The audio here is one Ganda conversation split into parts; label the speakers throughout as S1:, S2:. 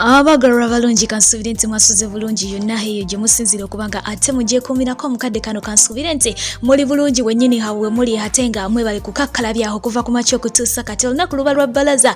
S1: Abagalwa abalungi, kansuubire nti mwasuze bulungi yonna eyo gye musinzira okuba nga ate mugyekuumirako. Omukadde kano kansuubire nti muli bulungi wennyini hawe muli, ate nga mwebale kukakkalabyaho okuva ku makya okutuusa kati. Olunaku luba lwa bbalaza,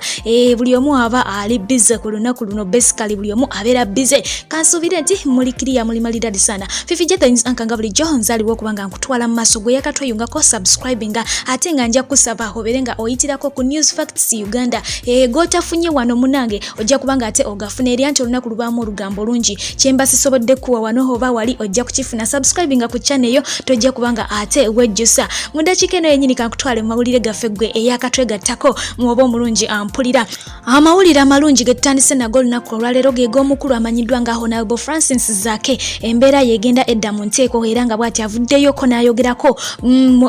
S1: buli omu aba ali busy ku lunaku luno. Basically buli omu abeera busy. Kansuubire nti muli kiriya, muli malidadi sana. Fifi Jethens anka nga bulijjo nzaliwo okuba nga nkutwala mu maaso. Gwe yakatweyungako, subscribinga, ate nga nja kusaba obeere nga oyitirako ku News Facts Uganda. Gotafunye wano munange ojja kuba nga ate ogafuna eri, anti olunaku lubaamu olugambo lungi. Kyemba sisobodde kuwa wano oba wali ojja kukifuna. Subscribinga ku channel eyo, tojja kuba nga ate wejjusa. Mu ddakiika eno yennyini kankutwale mu mawulire gaffe. Gwe eyakatwegattako muoba omulungi ampulira, amawulire amalungi ge tutandise nago olunaku olwaleero ge g'omukulu amanyiddwa nga Honorable Francis Zaake. Embeera yegenda edda mu nteeko, era nga bw'ati avuddeyoko n'ayogerako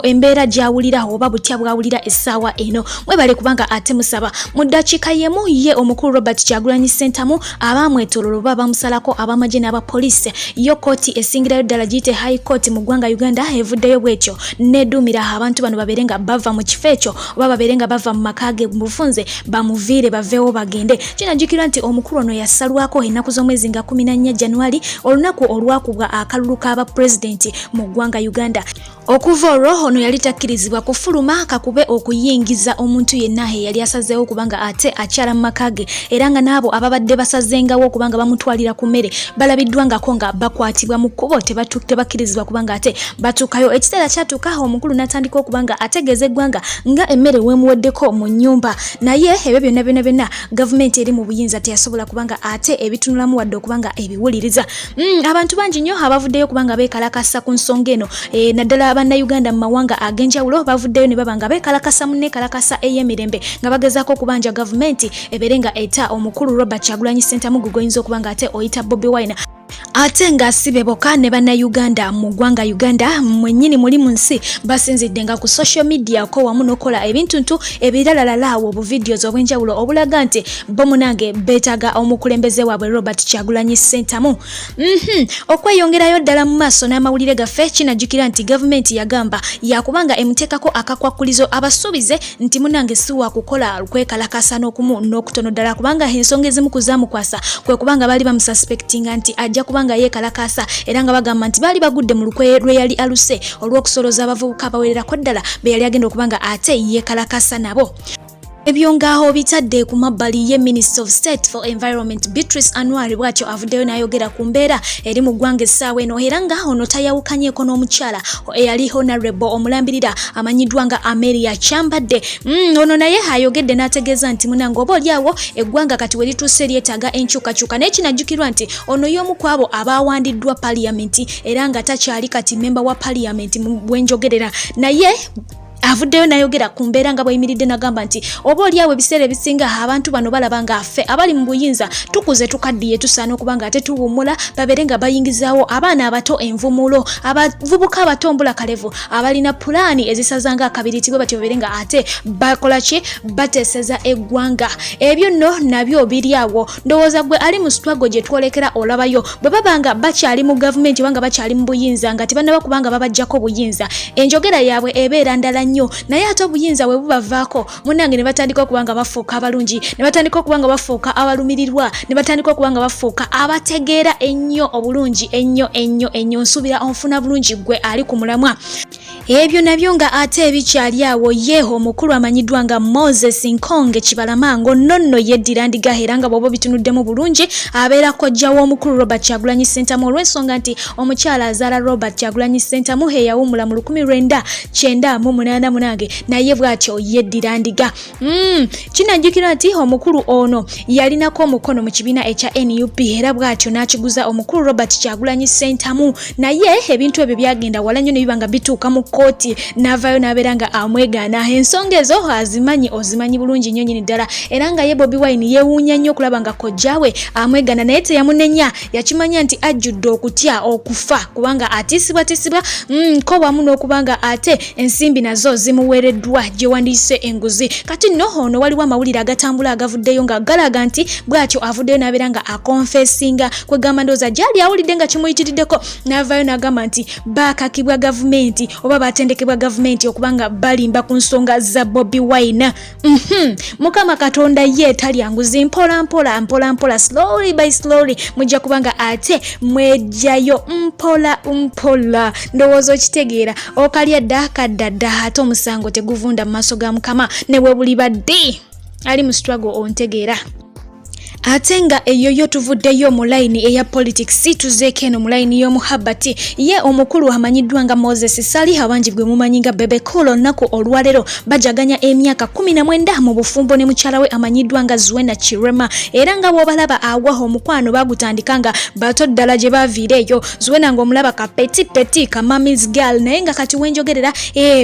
S1: embeera gy'awulira oba butya bw'awulira essaawa eno. Mwebale kubanga ate musaba. Mu ddakiika y'emu ye omukulu Robert Kyagulanyi Ssentamu, abaamwetoololo oba bamusalako ab'amagye n'abapoliisi, yo kooti esingirayo ddala giyite High Court mu ggwanga Uganda evuddeyo bwetyo neduumira abantu bano babeere nga bava mu kifo ekyo oba babeere nga bava mu maka ge mu bufunze, bamuviire, baveewo bagende. Kinajjukirwa nti omukulu ono yasalwako ennaku z'omwezi nga 14 Januari, olunaku olwakubwa akalulu k'abapulezidenti mu ggwanga Uganda. Okuva olwo ono yali takkirizibwa kufuluma kakube okuyingiza omuntu yenna eyali asazeewo kubanga ate akyala mu maka ge, era nga n'abo ababadde basazengawo okubanga bamutwalira ku mmere balabiddwa ngako nga bakwatibwa mu kkubo, tebakkirizibwa kubanga ate batuukayo. Ekiseera kyatuuka omukulu n'atandika okuba nga ategeeza eggwanga nga emmere weemuweddeko mu nnyumba, naye ebyo byonna byonna byonna gavumenti eri mu buyinza teyasobola kubanga ate ebitunulamu wadde okuba nga ebiwuliriza. Abantu bangi nnyo abavuddeyo kubanga beekalakasa ku nsonga eno, naddala bannayuganda mu mawanga ag'enjawulo bavuddeyo ne baba nga beekalakasa mu neekalakasa ey'emirembe nga bagezaako okubanja gavumenti ebeere nga eta omukulu Robert Kyagulanyi Ssentamu, gwe goyinza okuba nga ate oyita Bobi Wine. Ate nga si be bokka, ne bannayuganda mu ggwanga Uganda mwennyini muli mu nsi basinzidde nga ku social media ko wamu n'okukola ebintuntu ebiralalala awo, obuvideos obw'enjawulo obulaga nti bo munange beetaaga omukulembeze waabwe Robert Kyagulanyi Ssentamu. Okweyongerayo ddala mu maaso n'amawulire gaffe, kinajjukira nti gavumenti yagamba yakubanga emuteekako akakwakulizo, abasuubize nti munange si wakukola kwekalakasa n'okumu n'okutono ddala, kubanga ensonga ezimu ku zaamukwasa kwe kubanga baali bamususpectinga nti ajja kubanga yeekalakasa, era nga bagamba nti baali bagudde mu lukwe lwe yali aluse olw'okusoloza abavubuka abawererako ddala be yali agenda okuba nga ate yeekalakasa nabo. Ebyo ng'aho bitadde ku mabbali, ye Minister of State for Environment Beatrice Anwar bw'atyo avuddeyo n'ayogera ku mbeera eri mu ggwanga essaawa eno, era nga ono tayawukanyeeko n'omukyala eyali honorable omulambirira amanyiddwa nga Amelia Kyambadde. Ono naye ayogedde n'ategeeza nti munange oba oli awo eggwanga kati we lituuse lyetaaga enkyukakyuka, naye kinajjukirwa nti ono y'omu ku abo abawandiddwa paliyamenti era nga takyali kati memba wa paliyamenti bwenjogerera. Naye avuddeyo n'ayogera ku mbeera nga bweyimiridde, n'agamba nti oba oli awo ebiseera ebisinga abantu bano balaba nga ffe abali mu buyinza tukuze, tukaddiye, tusaana okuba nga ate tuwummula, babeere nga bayingizaawo abaana abato, envumulo, abavubuka abato mbulakalevu abalina pulaani ezisaza nga akabiriti, bwe batyo babeere nga ate bakola ki, bateeseza eggwanga. Ebyo nno nabyo biri awo. Ndowooza gwe ali mu struggle gye twolekera olabayo bwe baba nga bakyali mu gavumenti oba nga bakyali mu buyinza nga tebannaba kubanga babajjako buyinza, enjogera yaabwe ebeera ndala nnyo, naye ate obuyinza bwe bubavaako munnange ne batandika okuba nga bafuuka abalungi, ne batandika okuba nga bafuuka abalumirirwa, ne batandika okuba nga bafuuka abategeera ennyo obulungi ennyo ennyo ennyo. Nsuubira onfuna bulungi gwe ali ku mulamwa. Ebyo nabyo nga ate ebikyali awo, ye omukulu amanyiddwa nga Moses Nkonge Kibalama ngo nonno yeddira ndiga, era nga bw'oba obitunuddemu bulungi abeera kojja w'omukulu Robert Kyagulanyi Ssentamu, olw'ensonga nti omukyala azaala Robert Kyagulanyi Ssentamu eyawummula mu 1998 munange naye bw'atyo yeddira ndiga. Kinajjukira nti omukulu ono yalinako omukono mu kibiina ekya NUP, era bw'atyo n'akiguza omukulu Robert Kyagulanyi Ssentamu, naye ebintu ebyo byagenda wala nnyo ne biba nga bituuka mu kkooti, n'avaayo n'abeera nga amwegaana. Ensonga ezo azimanyi, ozimanyi bulungi nnyo nnyini ddala, era nga ye Bobi Wine yeewuunya nnyo okulaba nga kojjaawe amwegaana, naye teyamunenya, yakimanya nti ajjudde okutya okufa kubanga atiisibwatiisibwa ko wamu n'okuba nga ate ensimbi nazo. zo zimuweereddwa gye wandiise enguzi. Kati nno ono waliwo amawulire agatambula agavuddeyo nga galaga nti bw'atyo avuddeyo n'abeera nga akonfesinga, kwegamba ndowooza gyali awulidde nga kimuyitiriddeko n'avaayo n'agamba nti baakakibwa gavumenti oba batendekebwa gavumenti okuba nga balimba ku nsonga za Bobi Wine. Mukama Katonda ye talya nguzi, mpola mpola mpola mpola, slowly by slowly mujja kubanga ate mwejjayo mpola mpola. Ndowooza okitegeera, okalya dda kadda dda, ate omusango teguvunda mu maaso ga Mukama ne bwe buliba ddi ali mu struggle, ontegeera. Ate nga eyo yo tuvuddeyo mu layini eya politics, tuzeeko eno mu layini y'omuhabati. Ye omukulu amanyiddwa nga Moses Ssali, abangi gwe mumanyi nga Bebe Cool, olunaku olwaleero bajaganya emyaka 19 mu bufumbo ne mukyala we amanyiddwa nga Zuena Kirema. Era nga bw'obalaba awa, omukwano bagutandika nga bato ddala gye baviira eyo. Zuena ng'omulaba ka petit petit ka mummy's girl, naye nga kati wenjogerera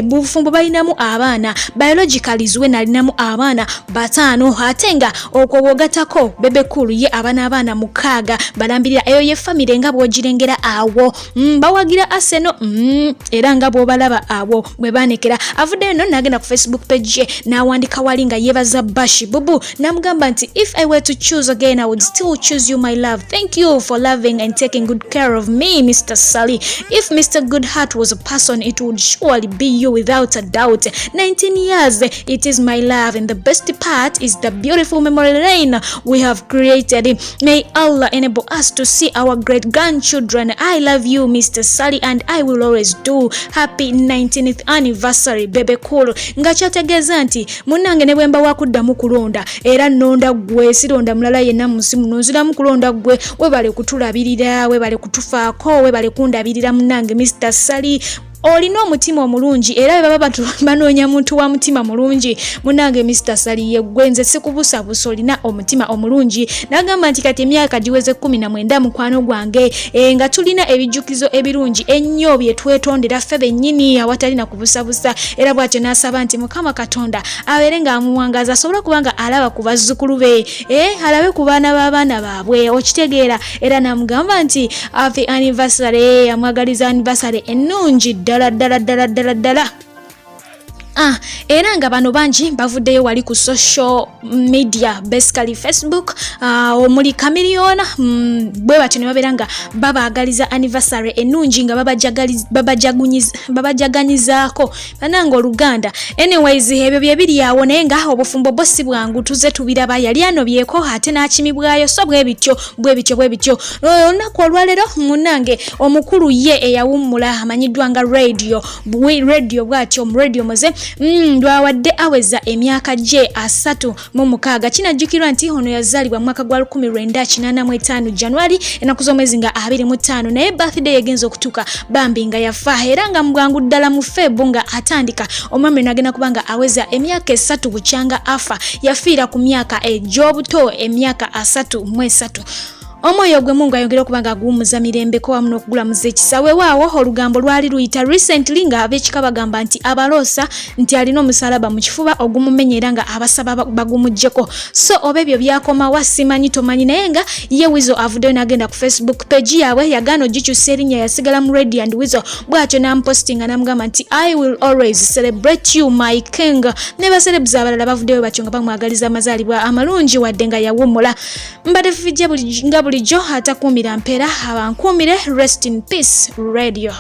S1: bufumbo balinamu abaana. Biologically Zuena alinamu abaana 5, ate nga okwo bw'ogatako Bebe Cool ye aba n'abaana 6 balambirira. Eyo ye famire nga bw'ogirengera awo. Bawagira Arsenal, era nga bw'obalaba awo bwe baanekera. Avuddeyo nno n'agenda ku Facebook page ye n'awandika wali nga yeebaza Bashi Bubu, n'amugamba nti, "If I were to choose again, I would still choose you, my love. Thank you for loving and taking good care of me, Mr. Ssali. If Mr. Goodheart was a person, it would surely be you, without a doubt. 19 years it is, my love, and the best part is the beautiful memory lane we have created. May Allah enable us to see our great grandchildren. I love you, Mr. Ssali, and I will always do. Happy 19th anniversary, Bebe Cool." Nga kyategeeza nti munnange ne bwe mba wakuddamu kulonda, era nnonda ggwe, sironda mulala yenna mu nsi muno, nziramu kulonda ggwe. Webale kutulabirira, webale kutufaako, webale kundabirira munnange Mr. Ssali. Olina omutima omulungi, era bwe baba banoonya muntu wa mutima mulungi, munange Mr. Ssali yeggwe. Nze sikubusabusa, olina omutima omulungi. N'agamba nti kati emyaka giweze 19, mukwano gwange, nga tulina ebijjukizo ebirungi ennyo bye twetondera ffe bennyini awatali na kubusabusa. Era bw'atyo n'asaba nti Mukama Katonda abeere ng'amuwangaaza, asobole okuba nga alaba ku bazzukulu be, alabe ku baana b'abaana baabwe, okitegeera. Era n'amugamba nti happy anniversary, amwagaliza anniversary ennungi ddala ddala ddala ddala ddala. Era nga bano bangi bavuddeyo wali ku social media, basically Facebook, omuli Chameleone, bwe batyo ne babeera nga babaagaliza anniversary ennungi, nga babajaganyizaako. Banange, oluganda. Anyways, ebyo bye biri awo, naye nga obufumbo bwo si bwangu, tuze tubiraba. Yali anobyeko ate n'akimibwayo, so bwe bityo bwe bityo bwe bityo. Olunaku olwaleero munnange omukulu ye eyawummula amanyiddwa nga Radio Radio, bw'atyo mu Radio Moze, lwawadde aweza emyaka gye 36. Kinajjukirwa nti ono yazaalibwa mu mwaka gwa 1985 January, ennaku z'omwezi nga 25, naye birthday egenza okutuuka bambi nga yafa. Era nga mu bwangu ddala mu Feb nga atandika omwami ono agenda kuba nga aweza emyaka 3 bukyanga afa. Yafiira ku myaka egy'obuto, emyaka 33. Omwoyo gwe Mungu ayongere okuba nga aguwummuza mirembeko wamu n'okugulamuza ekisa. Weewaawo olugambo lwali luyita recently nga ab'ekika bagamba nti abaloosa nti alina omusalaba mu kifuba ogumumenya, era nga abasaba bagumuggyeko. So oba ebyo byakomawa simanyi, tomanyi. Naye nga ye Weasel avuddeyo n'agenda ku Facebook page yaabwe, yagaana ogikyusa erinnya, yasigala mu Radio and Weasel, bw'atyo n'amupostinga n'amugamba nti, "I will always celebrate you, my king." Ne ba celebs abalala bavuddeyo batyo nga bamwagaliza amazaalibwa amalungi wadde nga yawummula. Mbadde fufijja nga bulijjo, atakuumira mpeera abankuumire. Rest in peace, Radio.